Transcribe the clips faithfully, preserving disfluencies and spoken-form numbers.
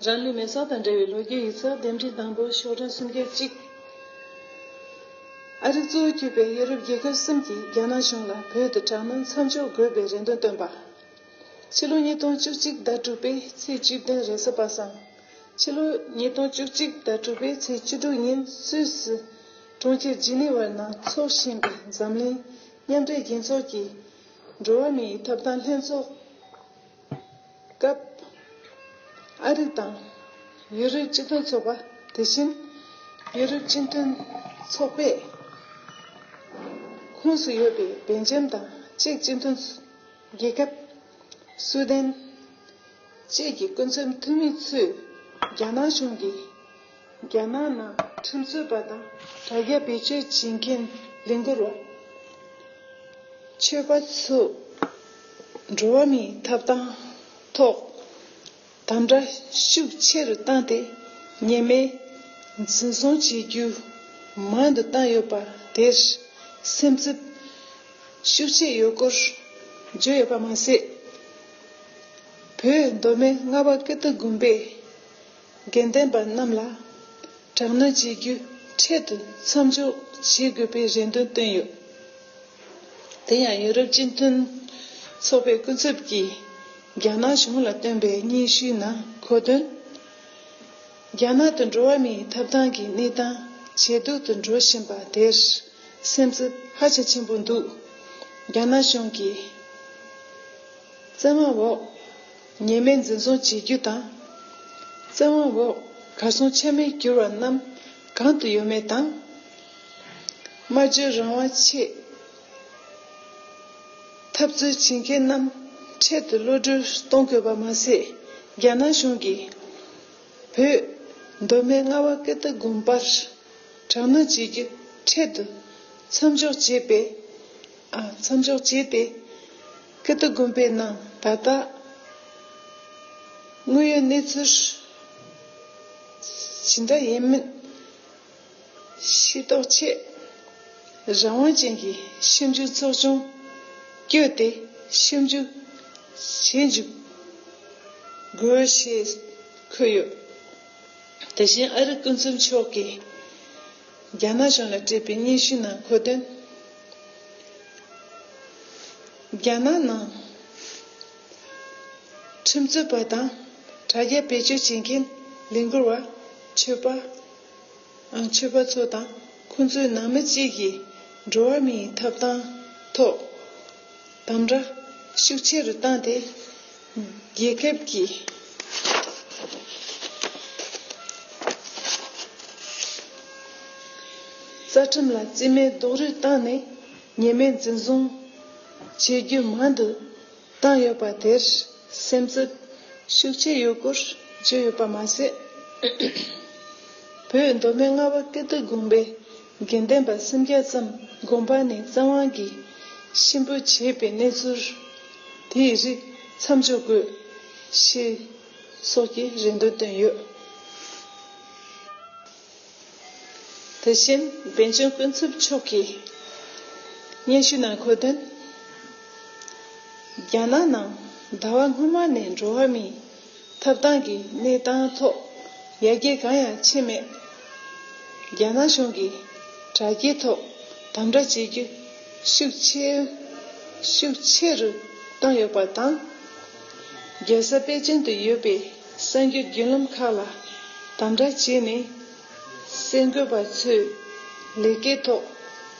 རང་ལུས་མེ་སྲེག་དང་འབྲེལ་བའི་ལོ་རྒྱུས་ཡིག་ཚགས་ལྡེམ་འཕྲིན་དང་པོ་ཤོག་གྲངས་སུམ་བརྒྱ་གཅིག་ཨ་རིར་གཙོ་བོ་གྱུར་པའི་ཡོ་རོབ་རྒྱལ་ཁབ་གསུམ་གྱིས་རྒྱ་ནག་གཞུང་ལ་བོད་དུ་དྲག་གནོན་མཚམས་འཇོག་དགོས་པའི་རེ་འདུན་བཏོན་པ། ཕྱི་ལོ་ཉིས་སྟོང་བཅུ་གཅིག་ཟླ་དྲུག་པའི་ཚེས་བཅུ་བདུན་རེས་གཟའ་པ་སངས། ཕྱི་ལོ་ཉིས་སྟོང་བཅུ་གཅིག་ཟླ་དྲུག་པའི་ཚེས་བཅུ་དྲུག་ཉིན་སུད་སི་གྲོང་ཁྱེར་ཇི་ནི་ཝར་ནང་འཚོགས་བཞིན་པའི་འཛམ་གླིང་མཉམ་འབྲེལ་རྒྱལ་ཚོགས་ཀྱི་འགྲོ་བ་མིའི་ཐོབ་ཐང་ལྷན་ཚོགས་སྐབས། ཨ་རི་དང་ཡུ་རོབ་སྤྱི་མཐུན་ཚོགས་པ། དེ་བཞིན་ཡུ་རོབ་སྤྱི་མཐུན་ཚོགས་པའི་ཁོངས་སུ་ཡོད་པའི་སྦེལ་ཇམ་དང་ཅེཀ་སྤྱི་མཐུན་རྒྱལ་ཁབ། སུའུ་ཏན་བཅས་ཀྱི་སྐུ་ཚབ་འཐུས་མི་ཚོས་རྒྱ་ནག་གཞུང་གིས་རྒྱ་ནག་ནང་ཁྲིམས་རྩོད་པ་དང་དྲ་རྒྱ་བེད་སྤྱོད་བྱེད་མཁན་ལས་འགུལ་བ། ཆོས་པ་ཚོས་འགྲོ་བ་མིའི་ཐོབ་ཐང་ཐོག་དམ་དྲག་ཤུགས་ཆེ་རུ་བཏང་སྟེ། ཉེས་མེད་འཛིན་བཟུང་བྱེད་རྒྱུ་མང་དུ་བཏང་ཡོད་པ་དེར་སེམས་འཚབ་ཤུགས་ཆེ་ཡོད་སྐོར་བརྗོད་ཡོད་པ་མ་ཟད། བོད་མདོ་སྨད་རྔ་བ་ཀིརྟི་དགོན་པའི་དགེ་འདུན་པ་རྣམས་ལ་དྲག་གནོན་བྱེད་རྒྱུ་འཕྲལ་དུ་མཚམས་འཇོག་བྱེད་དགོས་པའི་རེ་འདུན་བཏོན་ཡོད། དེ་ཡང་ཡུ་རོབ་སྤྱི་མཐུན་ཚོགས་པའི་སྐུ་ཚབ་ཀྱིས་རྒྱ་ནག་གཞུང་ལ་བཏོན་པའི་སྙན་ཞུའི་ནང་འཁོད་དོན། རྒྱ་ནག་ཏུ་འགྲོ་བ་མིའི་ཐོབ་ཐང་གི་གནས་སྟངས་ཇེ་སྡུག་ཏུ་འགྲོ་བཞིན་པ་དེར་སེམས་འཚབ་ཧ་ཅང་ཆེན་པོ་འདུག་རྒྱ་ནག་གཞུང་གིས་བཙན་དབང་འོག་ཉེས་མེད་འཛིན་བཟུང་བྱེད་རྒྱུ་དང་། བཙན་དབང་འོག་གར་སོང་ཆ་མེད་གྱུར་བ་རྣམས་གང་དུ་ཡོད་མེད་དང་། སྨྲ་བརྗོད་རང་དབང་ཆེད་འཐབ་རྩོད་བྱེད་མཁན་རྣམས་འཕྲལ་དུ་གློད་གྲོལ་གཏོང་དགོས་པ་མ་ཟད། རྒྱ་ནག་གཞུང་གིས་བོད་མདོ་སྨད་རྔ་བ་ཀིརྟི་དགོན་པར་དྲག་གནོན་བྱེད་རྒྱུ་འཕྲལ་དུ་མཚམས་འཇོག་བྱས་པས། ཨ། མཚམས་འཇོག་བྱས་ཏེ། ཀིརྟི་དགོན་པའི་ནང་ད་ལྟ་དངོས་ཡོད་གནས་ཚུལ་ཇི་འདྲ་ཡིན་མིན་ཤེས་རྟོགས་ཆེད། རང་དབང་ཅན་གྱི་ཞིབ་འཇུག་ཚོགས་ཆུང་བསྐྱོད་དེ་ཞིབ་འཇུག་བྱེད་འཇུག་དགོས་ཞེས་འཁོད་ཡོད། དེ་བཞིན་ཨ་རི་སྐུ་ཚབ་མཆོག་གིས་རྒྱ་ནག་གཞུང་ལ་སྤྲད་པའི་སྙན་ཞུ་ནང་འཁོད་དོན། རྒྱ་ནག་ནང་ཁྲིམས་རྩོད་པ་དང་དྲ་རྒྱ་བེད་སྤྱོད་བྱེད་མཁན་ལས་འགུལ་བ། ཆོས་པ། ཨ། ཆོས་པ་ཚོ་དང་ཁོང་ཚོའི་ནང་མི་བཅས་ཀྱིས་འགྲོ་བ་མིའི་ཐོབ་ཐང་ཐོག་དམ་དྲག་ཤུགས་ཆེ་རུ་བཏང་སྟེ། རྒྱལ་ཁབ་ཀྱི་རྩ་ཁྲིམས་ལ་རྩིས་མེད་རྡོག་རོལ་བཏང་ནས་ཉེས་མེད་འཛིན་བཟུང་བྱེད་རྒྱུ་མང་དུ་བཏང་ཡོད་པ་དེར་སེམས་འཚབ་ཤུགས་ཆེ་ཡོད་སྐོར་བརྗོད་ཡོད་པ་མ་ཟད། བོད་མདོ་སྨད་རྔ་བ་ཀིརྟི་དགོན་པའི་དགེ་འདུན་པ་སུམ་བརྒྱ་ཙམ་དགོན་པ་ནས་བཙན་དབང་གིས་གཤིན་པོ་བྱས་པའི་གནས་ཚུལ་དེའི་རིགས་མཚམས་འཇོག་དགོས་ཞེས་སོགས་ཀྱི་རེ་འདུན་བཏོན་ཡོད། དེ་བཞིན་སྦེལ་ཇམ་སྐུ་ཚབ་མཆོག་གིས་སྙན་ཞུ་ནང་འཁོད་དོན། རྒྱ་ནག་ནང་ཟླ་བ་སྔོན་མ་ནས་འགྲོ་བ་མིའི་ཐོབ་ཐང་གི་གནས་སྟངས་ཐོག་ཡར་རྒྱས་གང་ཡང་ཕྱིན་མེད། རྒྱ་ནག་གཞུང་གིས་དྲ་རྒྱའི་ཐོག་དམ་དྲག་བྱེད་རྒྱུ་ཤུགས་ཆེ་ཤུགས་ཆེ་རུ་བཏང་ཡོད་པ་དང་། རྒྱལ་ས་པེ་ཅིན་དུ་ཡོད་པའི་གསར་འགྱུར་བརྒྱུད་ལམ་ཁག་ལ་དམ་དྲག་བྱས་ནས། གསར་འགོད་པ་ཚོའི་ལས་ཀའི་ཐོག་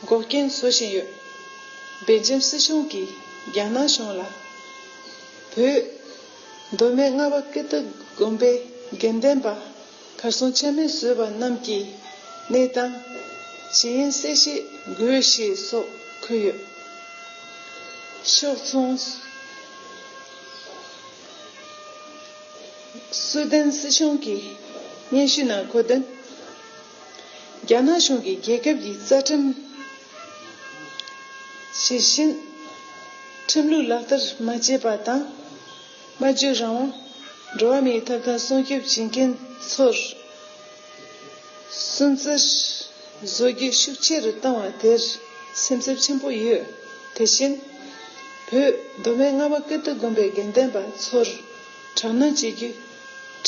འགོག་རྐྱེན་བཟོ་བཞིན་ཡོད། སྦེལ་ཇམ་སྲིད་གཞུང་གིས་རྒྱ་ནག་གཞུང་ལ། བོད་མདོ་སྨད་རྔ་བ་ཀིརྟི་དགོན་པའི་དགེ་འདུན་པ་གར་སོང་ཆ་མེད་བཟོས་པ་རྣམས་ཀྱི་གནས་སྟངས་ཇི་ཡིན་གསལ་བཤད་དགོས་ཞེས་སོགས་འཁོད་ཡོད། ཕྱོགས་མཚུངས། སུའུ་ཏན་སྲིད་གཞུང་གི་སྙན་ཞུ་ནང་འཁོད་དོན། རྒྱ་ནག་གཞུང་གིས་རྒྱལ་ཁབ་ཀྱི་རྩ་ཁྲིམས། ཇི་བཞིན་ཁྲིམས་ལུགས་ལག་བསྟར་མ་བྱས་པ་དང་། སྨྲ་བརྗོད་རང་དབང་། འགྲོ་བ་མིའི་ཐོབ་ཐང་སྲུང་སྐྱོབ་བྱེད་མཁན་ཚོར་སུན་གཙེར་བཟོ་རྒྱུ་ཤུགས་ཆེ་རུ་བཏང་བ་དེར་སེམས་འཚབ་ཆེན་པོ་ཡོད། དེ་བཞིན་བོད་མདོ་སྨད་རྔ་བ་ཀིརྟི་དགོན་པའི་དགེ་འདུན་པ་ཚོར་དྲག་གནོན་བྱེད་རྒྱུ་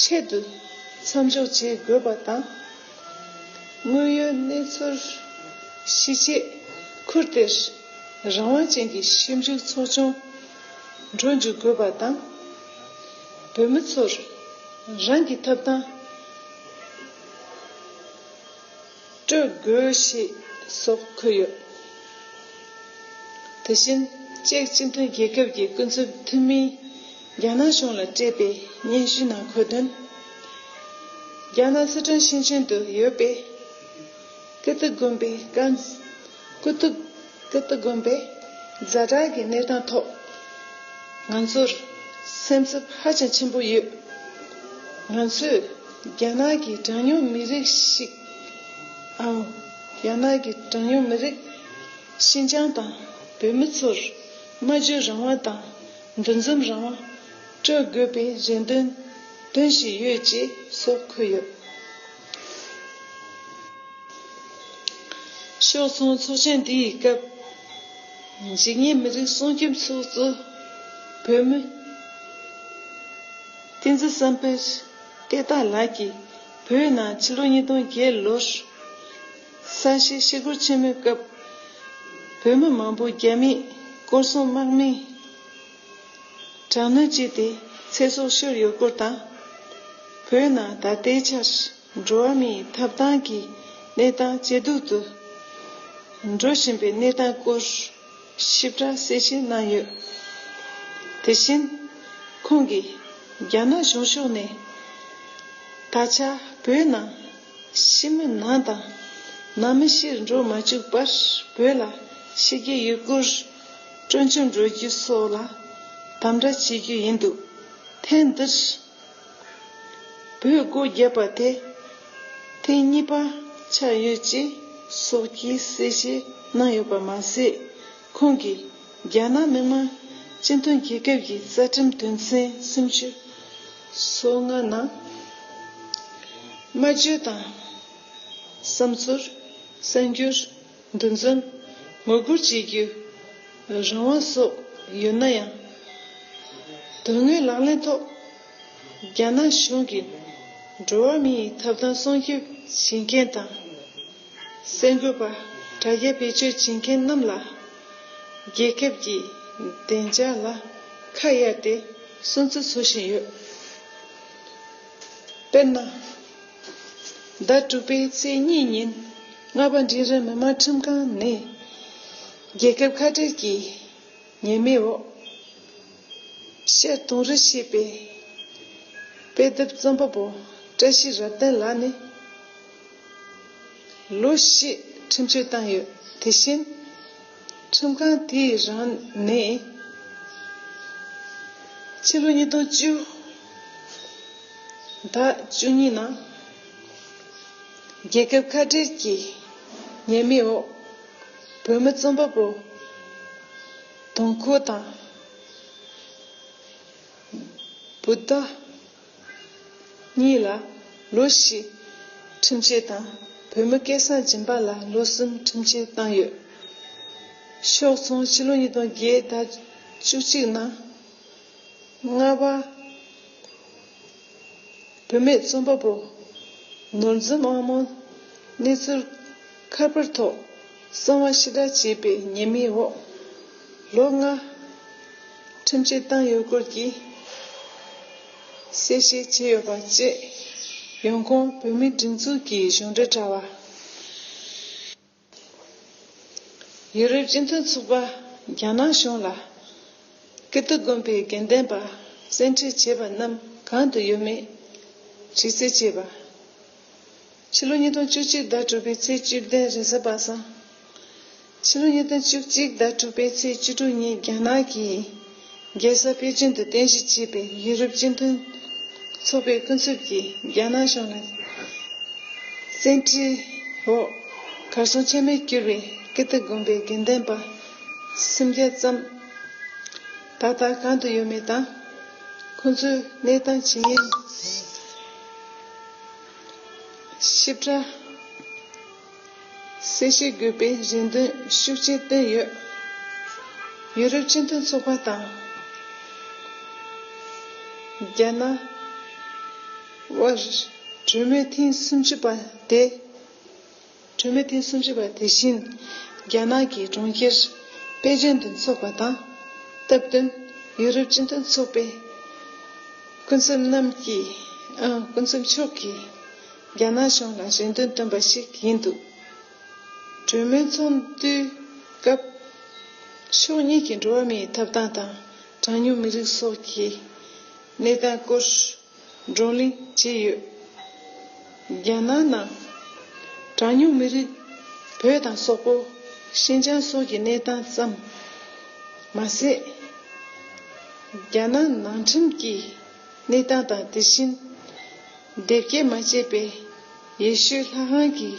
འཕྲལ་དུ་ མཚམས་འཇོག་བྱེད་དགོས་པ་དང་། དངོས་ཡོད་གནས་ཚུལ་ཤེས་ཆེད་ཁུལ་དེར་རང་དབང་ཅན་གྱི་ཞིབ་འཇུག་ཚོགས་ཆུང་འགྲོ་འཇུག་དགོས་པ་དང་། བོད་མི་ཚོར་རང་གི་ཐོབ་ཐང་སྤྲོད་དགོས་ཞེས་སོགས་འཁོད་ཡོད། དེ་བཞིན་ཅེཀ་སྤྱི་མཐུན་རྒྱལ་ཁབ་ཀྱི་སྐུ་ཚབ་འཐུས་མིས་རྒྱ་ནག་གཞུང་ལ་སྤྲད་པའི་སྙན་ཞུའི་ནང་འཁོད་དོན། རྒྱ་ནག་སི་ཁྲོན་ཞིང་ཆེན་དུ་ཡོད་པའི་ཀི་ཏི་དགོན་པའི་ཀན་ཀི་ཏི་ཀི་ཏི་དགོན་པའི་ཛ་དྲག་གི་གནས་སྟངས་ཐོག་ང་ཚོར་སེམས་འཚབ་ཧ་ཅང་ཆེན་པོ་ཡོད། ང་ཚོས་རྒྱ་ནག་གི་གྲངས་ཉུང་མི་རིགས་ཤིག་ཨང་། རྒྱ་ནག་གི་གྲངས་ཉུང་མི་རིགས་ཤིན་ཅང་དང་བོད་མི་ཚོར་སྨྲ་བརྗོད་རང་དབང་དང་འདུ་འཛོམས་རང་དབང་སྤྲོད་དགོས་པའི་རེ་འདུན་འདོན་བཞིན་ཡོད་ཅེས་སོགས་འཁོད་ཡོད། ཤོག་ཚོང་ཚོགས་ཆེན་འདིའི་སྐབས། འཇིགས་ཉེན་མི་རིགས་སྲུང་སྐྱོབ་ཚོགས་གཙོ་བོད་མི་བསྟན་འཛིན་བསམ་འཕེལ་སྐད་བཏགས་ལགས་ཀྱིས་བོད་ནང་ཕྱི་ལོ་ཉིས་སྟོང་བརྒྱད་ལོར་ས་བྱི་ཞི་རྒོལ་ཆེན་མོའི་སྐབས་བོད་མི་མང་པོ་རྒྱ་མིས་སྐོར་སྲུང་དམག་མིས་དྲག་གནོན་བྱས་ཏེ་ཚེ་སྲོག་ཤོར་ཡོད་སྐོར་དང་། བོད་ནང་ད་ལྟའི་ཆར་འགྲོ་བ་མིའི་ཐོབ་ཐང་གི་གནས་སྟངས་ཇེ་སྡུག་ཏུ་འགྲོ་བཞིན་པའི་གནས་སྟངས་སྐོར་ཞིབ་ཕྲ་གསལ་བཤད་གནང་ཡོད། དེ་བཞིན་ཁོང་གིས་རྒྱ་ནག་གཞུང་ཕྱོགས་ནས་ད་ཆ་བོད་ནང་ཕྱི་མི་ནང་དང་ནང་མི་ཕྱིར་འགྲོ་མ་བཅུག་པར་བོད་ལ་ཕྱི་རྒྱལ་ཡུལ་སྐོར་སྤྲོ་འཆམ་འགྲོ་རྒྱུ་སོགས་ལ་དམ་དྲག་བྱེད་རྒྱུ་ཡིན་འདུག་ཐེངས་འདིར་བོད་སྒོ་བརྒྱབ་པ་དེ་ཐེངས་གཉིས་པ་ཆགས་ཡོད་ཅེས་སོགས་ཀྱི་གསལ་བཤད་གནང་ཡོད་པ་མ་ཟད། ཁོང་གིས་རྒྱ་ནག་མི་དམངས་སྤྱི་མཐུན་རྒྱལ་ཁབ་ཀྱི་རྩ་ཁྲིམས་དོན་ཚན་སུམ་ཅུ་སོ་ལྔ་ནང་སྨྲ་བརྗོད་དང་བསམ་ཚུལ་གསར་འགྱུར། འདུ་འཛོམས། ངོ་རྒོལ་བྱེད་རྒྱུའི་རང་དབང་སོགས་ཡོད་ན་ཡང་། དོན་དངོས་ལག་ལེན་ཐོག་རྒྱ་ནག་གཞུང་གིས་འགྲོ་བ་མིའི་ཐོབ་ཐང་སྲུང་སྐྱོབ་བྱེད་མཁན་དང་། གསར་འགོད་པ། དྲ་རྒྱ་བེད་སྤྱོད་བྱེད་མཁན་རྣམས་ལ་རྒྱལ་ཁབ་ཀྱི་བདེ་འཇགས་ལ་ཁ་གཡར་ཏེ་སུན་གཙེར་བཟོ་བཞིན་ཡོད། དཔེར་ན། ཟླ་དྲུག་པའི་ཚེས་གཉིས་ཉིན་རྔ་པ་འབྲིང་རིམ་མི་དམངས་ཁྲིམས་ཁང་ནས་རྒྱལ་ཁབ་ཁ་བྲལ་གྱི་ཉེས་མིང་འོག་ཕྱིར་གཏོང་རེ་བྱས་པའི་དཔེ་དེབ་རྩོམ་པ་པོ་བཀྲ་ཤིས་རབ་བརྟན་ལགས་ནི་ལོ་བཞི་ཁྲིམས་གཅོད་བཏང་ཡོད། དེ་བཞིན་ཁྲིམས་ཁང་དེའི་རང་ནས་ཕྱི་ལོ་ཉིས་སྟོང་བཅུ་ཟླ་བཅུ་གཉིས་ནང་རྒྱལ་ཁབ་ཁ་བྲལ་གྱི་ཉེས་མིང་འོག་བོད་མི་རྩོམ་པ་པོ་དུང་ཁོ་དང་བུདྡྷ་གཉིས་ལ་ལོ་བཞི་ཁྲིམས་ཆད་དང་བོད་མི་སྐལ་བཟང་སྦྱིན་པ་ལ་ལོ་གསུམ་ཁྲིམས་ཆད་བཏང་ཡོད། ཤོག་ཚོང་ཕྱི་ལོ་ཉིས་སྟོང་བརྒྱད་ཟླ་བཅུ་གཅིག་ནང་རྔ་པ་བུད་མེད་རྩོམ་པ་པོ་ནོར་འཛོམས་དབང་མོ་གནས་ཚུལ་ཁ་པར་ཐོག་གསང་བ་ཕྱིར་བསྒྲགས་བྱས་པའི་ཉེས་མིང་འོག་ལོ་ལྔ་ཁྲིམས་ཆད་བཏང་ཡོད་སྐོར་གྱི་གསལ་བཤད་བྱས་ཡོད་པ་བཅས་ཡོང་ཁུངས་བོད་མིའི་སྒྲིག་འཛུགས་ཀྱི་གཞུང་འབྲེལ་དྲ་བ། ཡུ་རོབ་སྤྱི་མཐུན་ཚོགས་པ་རྒྱ་ནག་གཞུང་ལ་ཀི་ཏི་དགོན་པའི་དགེ་ལྡན་པ་བཙན་ཁྲིད་བྱས་པ་རྣམས་གང་དུ་ཡོད་མེད་རིག་རྩལ་བྱས་པ། ཕྱི་ལོ་ཉིས་སྟོང་བཅུ་གཅིག་ཟླ་དྲུག་པའི་ཚེས་བཅུ་བདུན་རེས་གཟའ་པ་སངས། ཕྱི་ལོ་ཉིས་སྟོང་བཅུ་གཅིག་ཟླ་དྲུག་པའི་ཚེས་བཅུ་དྲུག་ཉིན་རྒྱ་ནག་གི་རྒྱལ་ས་པེ་ཅིན་དུ་རྟེན་གཞི་བྱས་པའི་ཡུ་རོབ་སྤྱི་མཐུན་ཚོགས་པའི་སྐུ་ཚབ་ཀྱིས་རྒྱ་ནག་གཞུང་ལ་བཙན་ཁྲིད་འོག་གར་སོང་ཆ་མེད་གྱུར་བའི་ཀི་ཏི་དགོན་པའི་དགེ་ལྡན་པ་སུམ་བརྒྱ་ཙམ་ད་ལྟ་གང་དུ་ཡོད་མེད་དང་། ཁོང་ཚོའི་གནས་སྟངས་ཇི་སྙེད་ཞིབ་ཕྲ་གསལ་བཤད་དགོས་པའི་རེ་འདུན་ཤུགས་ཆེ་བཏོན་ཡོད། ཡུ་རོབ་སྤྱི་མཐུན་ཚོགས་པ་དང་རྒྱ་ནག་དབར་ གྲོས་མོལ་ཐེངས་སུམ་ཅུ་པ་དེ། གྲོས་མོལ་ཐེངས་སུམ་ཅུ་པ་དེ་བཞིན་རྒྱ་ནག་གི་གྲོང་ཁྱེར་པེ་ཅིན་དུ་འཚོགས་པ་དང་། སྟབས་བསྟུན་ཡུ་རོབ་སྤྱི་མཐུན་ཚོགས་པའི་སྐུ་ཚབ་རྣམས་ཀྱིས་ཨ། སྐུ་ཚབ་མཆོག་གིས་རྒྱ་ནག་གཞུང་ལ་རེ་འདུན་བཏོན་པ་ཞིག་ཡིན་འདུག་གྲོས་མོལ་ཚོགས་འདུའི་སྐབས་ཕྱོགས་གཉིས་ཀྱི་འགྲོ་བ་མིའི་ཐོབ་ཐང་དང་གྲངས་ཉུང་མི་རིགས་སོགས་ཀྱི་གནས་སྟངས་སྐོར་བགྲོ་གླེང་བྱས་ཡོད། རྒྱ་ནག་ནང་གྲངས་ཉུང་མི་རིགས་བོད་དང་སོག་པོ། ཤིན་ཅང་སོགས་ཀྱི་གནས་སྟངས་ཙམ་མ་ཟད། རྒྱ་ནག་ནང་ཁྲིམས་ཀྱི་གནས་སྟངས་དང་། དེ་བཞིན་དེབ་སྐྱེལ་མ་བྱས་པའི་ཡེ་ཤུའི་ལྷ་ཁང་གི་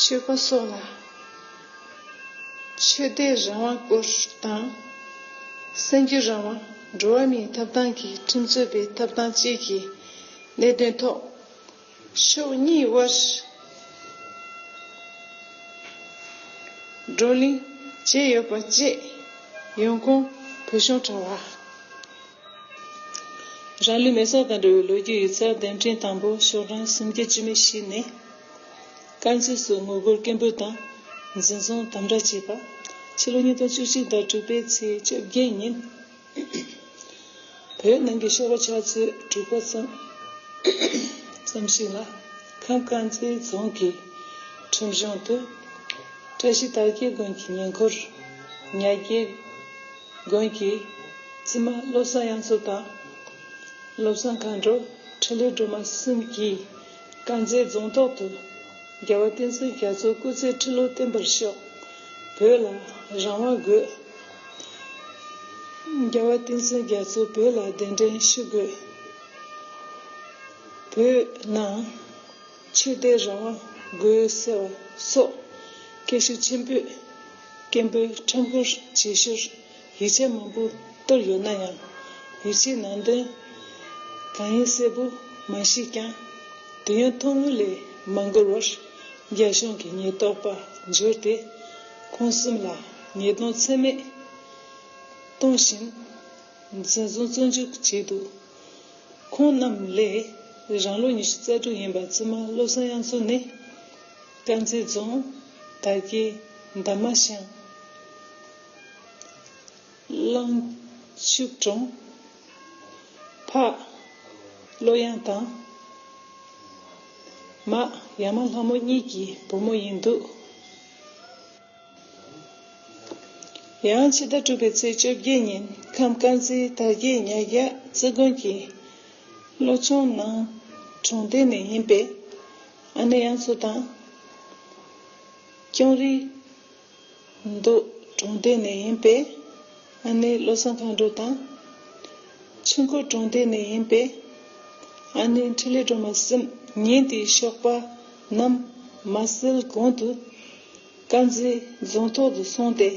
ཆོས་པ་སོགས་ལ་ཆོས་དད་རང་དབང་སྐོར་དང་། གསར་འགྱུར་རང་དབང་། འགྲོ་བ་མིའི་ཐོབ་ཐང་གི་ཁྲིམས་རྩོད་པའི་ཐོབ་ཐང་བཅས་ཀྱི་གནད་དོན་ཐོག་ཕྱོགས་གཉིས་དབར་བགྲོ་གླེང་བྱས་ཡོད་པ་བཅས། ཡོང་ཁུངས་བོད་གཞུང་དྲ་བ། རང་ལུས་མེ་སྲེག་དང་འབྲེལ་བའི་ལོ་རྒྱུས་ཡིག་ཚགས་དེབ་ཕྲེང་དང་པོ་ཤོག་གྲངས་སུམ་བརྒྱ་བཅུ་མེད་བཞི་ནས། དཀར་མཛེས་སུ་ངོ་རྒོལ་སྐད་འབོད་དང་འཛིན་བཟུང་དམ་དྲག་བྱས་པ། ཕྱི་ལོ་ཉིས་སྟོང་བཅུ་གཅིག་ཟླ་དྲུག་པའི་ཚེས་བཅོ་བརྒྱད་ཉིན། བོད་ནང་གི་ཤོག་ཁག་ཆུ་ཚོད་དྲུག་པ་ཙམ་ཙམ་ཞིག་ལ། ཁམས་དཀར་མཛེས་རྫོང་གི་ཁྲིམས་གཞུང་དུ། བཀྲ་ཤིས་དར་རྒྱས་དགོན་གྱི་ཉེ་འཁོར་ཉ་རྒྱལ་དགོན་གྱི་བཙུན་མ་བློ་བཟང་དབྱངས་མཚོ་དང་། བློ་བཟང་མཁའ་འགྲོ། འཕྲིན་ལས་སྒྲོལ་མ་གསུམ་གྱིས་དཀར་མཛེས་རྫོང་ཐོག་ཏུ་རྒྱལ་བ་བསྟན་འཛིན་རྒྱ་མཚོ་སྐུ་ཚེ་ཁྲི་ལོ་བརྟན་པར་ཤོག་བོད་ལ་རང་དབང་དགོས། རྒྱལ་བ་བསྟན་འཛིན་རྒྱ་མཚོ་བོད་ལ་གདན་འདྲེན་ཞུ་དགོས། བོད་ནང་ཆོས་དད་རང་དབང་དགོས་ཟེར་བ་སོགས་སྐད་ཤུགས་ཆེན་པོས་སྐད་འབོད་ཁྲོམ་སྐོར་བྱེད་ཞོར་ཡིག་ཆ་མང་པོ་གཏོར་ཡོད་ན་ཡང་། ཡིག་ཆའི་ནང་དོན་གང་ཡིན་གསལ་པོ་མ་ཤེས་ཀྱང་། དུས་ཡུན་ཐུང་ངུ་ལས་མ་འགོར་བར་རྒྱ་གཞུང་གི་ཉེན་རྟོག་པ་འབྱོར་ཏེ། ཁོང་གསུམ་ལ་ཉེས་རྡུང་ཚད་མེད་གཏོང་བཞིན་འཛིན་བཟུང་བཙོན་འཇུག་བྱས་འདུག་ཁོང་རྣམས་ལས་རང་ལོ་ཉི་ཤུ་རྩ་དྲུག་ཡིན་པ་བཙུན་མ་བློ་བཟང་དབྱངས་མཚོ་ནི། དཀར་མཛེས་རྫོང་དར་རྒྱས་འདབ་མ་ཤང་གླང་ཆུ་གྲོང་། ཕ་བློ་གཡང་དང་། མ་ཡ་མ་ལྷ་མོ་གཉིས་ཀྱི་བུ་མོ་ཡིན་འདུག་ཡང་ཕྱི་ཟླ་དྲུག་པའི་ཚེས་བཅོ་བརྒྱད་ཉིན་ཁམས་དཀར་མཛེས་དར་རྒྱས་ཉ་རྒྱལ་རྩེ་དགོན་གྱི་བློ་སྦྱོང་ནང་གྲོང་སྡེ་ནས་ཡིན་པའི་ཨ་ནེ་དབྱངས་མཚོ་དང་། སྐྱོང་རིས་མདོ་གྲོང་སྡེ་ནས་ཡིན་པའི་ཨ་ནེ་བློ་བཟང་མཁའ་འགྲོ་དང་། ཆུ་འགོ་གྲོང་སྡེ་ནས་ཡིན་པའི་ཨ་ནེ་འཕྲིན་ལས་སྒྲོལ་མ་གསུམ་ཉིན་དེའི་ཞོགས་པ་ནམ་མ་གསལ་གོང་དུ། དཀར་མཛེས་རྫོང་ཐོག་ཏུ་སོང་སྟེ།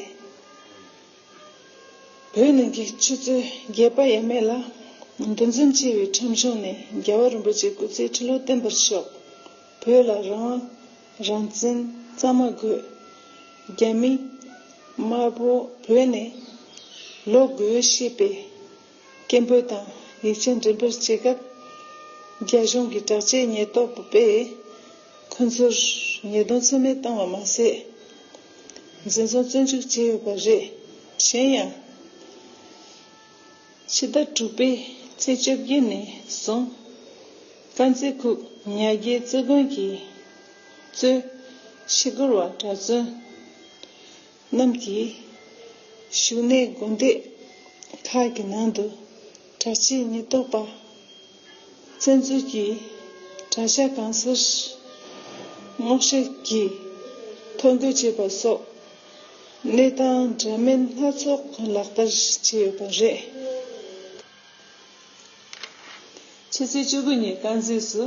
བོད་ནང་གི་ཆུ་ཚོད་བརྒྱད་པ་ཡས་མས་ལ་འདུ་འཛོམས་ཆེ་བའི་ཁྲོམ་གཞུང་ནས་རྒྱལ་བ་རིན་པོ་ཆེ་སྐུ་ཚེ་ཁྲི་ལོ་བརྟན་པར་ཤོག་བོད་ལ་རང་དབང་རང་བཙན་གཙང་མ་དགོས། རྒྱ་མི་དམར་པོ་བོད་ནས་ལོག་དགོས་ཞེས་པའི་སྐད་འབོད་དང་ཡིག་ཆ་འགྲེམས་སྤེལ་བྱེད་སྐབས། རྒྱ་གཞུང་གི་དྲག་ཆས་ཉེན་རྟོག་པས་ཁོ་ཚོར་ཉེས་རྡུང་ཚད་མེད་བཏང་བ་མ་ཟད། འཛིན་བཟུང་བཙོན་འཇུག་བྱས་ཡོད་པ་རེད། གཞན་ཡང་། ཕྱི་ཟླ་དྲུག་པའི་ཚེས་བཅོ་བརྒྱད་ནས་བཟུང་། དཀར་མཛེས་ཁུག་ཉ་རྒྱལ་རྩེ་དགོན་གྱི་གཙོས་ཞི་རྒོལ་བ་གྲྭ་བཙུན་རྣམས་ཀྱིས་བཞུགས་གནས་དགོན་སྡེ་ཁག་གི་ནང་དུ་དྲག་ཆས་ཉེན་རྟོག་པ་བཙན་འཛུལ་གྱིས་གྲྭ་ཤག་གང་སར་སྔོག་བཤེར་གྱིས་ཐོ་འགོད་བྱས་པ་སོགས་གནས་སྟངས་འདྲ་མིན་སྣ་ཚོགས་ལག་བསྟར་བྱས་ཡོད་པ་རེད། ཕྱི་ཚེས་བཅུ་དགུ་ཉིན་དཀར་མཛེས་སུ།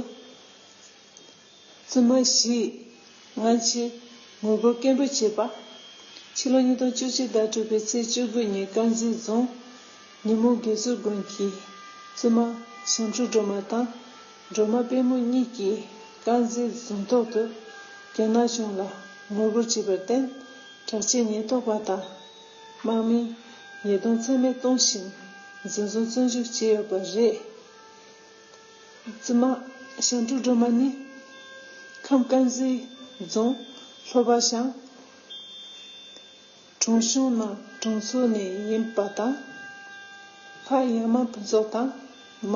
བཙུན་མ་བཞིས་སྔ་ཕྱི་ངོ་རྒོལ་སྐད་འབོད་བྱས་པ། ཕྱི་ལོ་ཉིས་སྟོང་བཅུ་གཅིག་ཟླ་དྲུག་པའི་ཚེས་བཅུ་དགུ་ཉིན་དཀར་མཛེས་རྫོང་ཉི་མོ་དགེ་ཟུར་དགོན་གྱི་བཙུན་མ་བྱམས་ཕྲུག་སྒྲོལ་མ་དང་སྒྲོལ་མ་དཔལ་མོ་གཉིས་ཀྱིས་དཀར་མཛེས་རྫོང་ཐོག་ཏུ་རྒྱ་ནག་གཞུང་ལ་ངོ་རྒོལ་བྱས་པར་བརྟེན། དྲག་ཆས་ཉེན་རྟོག་པ་དང་དམག་མིས་ཉེས་རྡུང་ཚད་མེད་གཏོང་བཞིན་འཛིན་བཟུང་བཙོན་འཇུག་བྱས་ཡོད་པ་རེད། བཙུན་མ་ ཞབས་དྲུང་སྒྲོལ་མ་ནི་ཁམས་དཀར་མཛེས་རྫོང་ལྷོ་པ་ཤང་གྲོང་གཞུང་ནང་གྲོང་ཚོ་ནས་ཡིན་པ་དང་། ཕ་ཡ་མ་ཕུན་ཚོགས་དང་མ་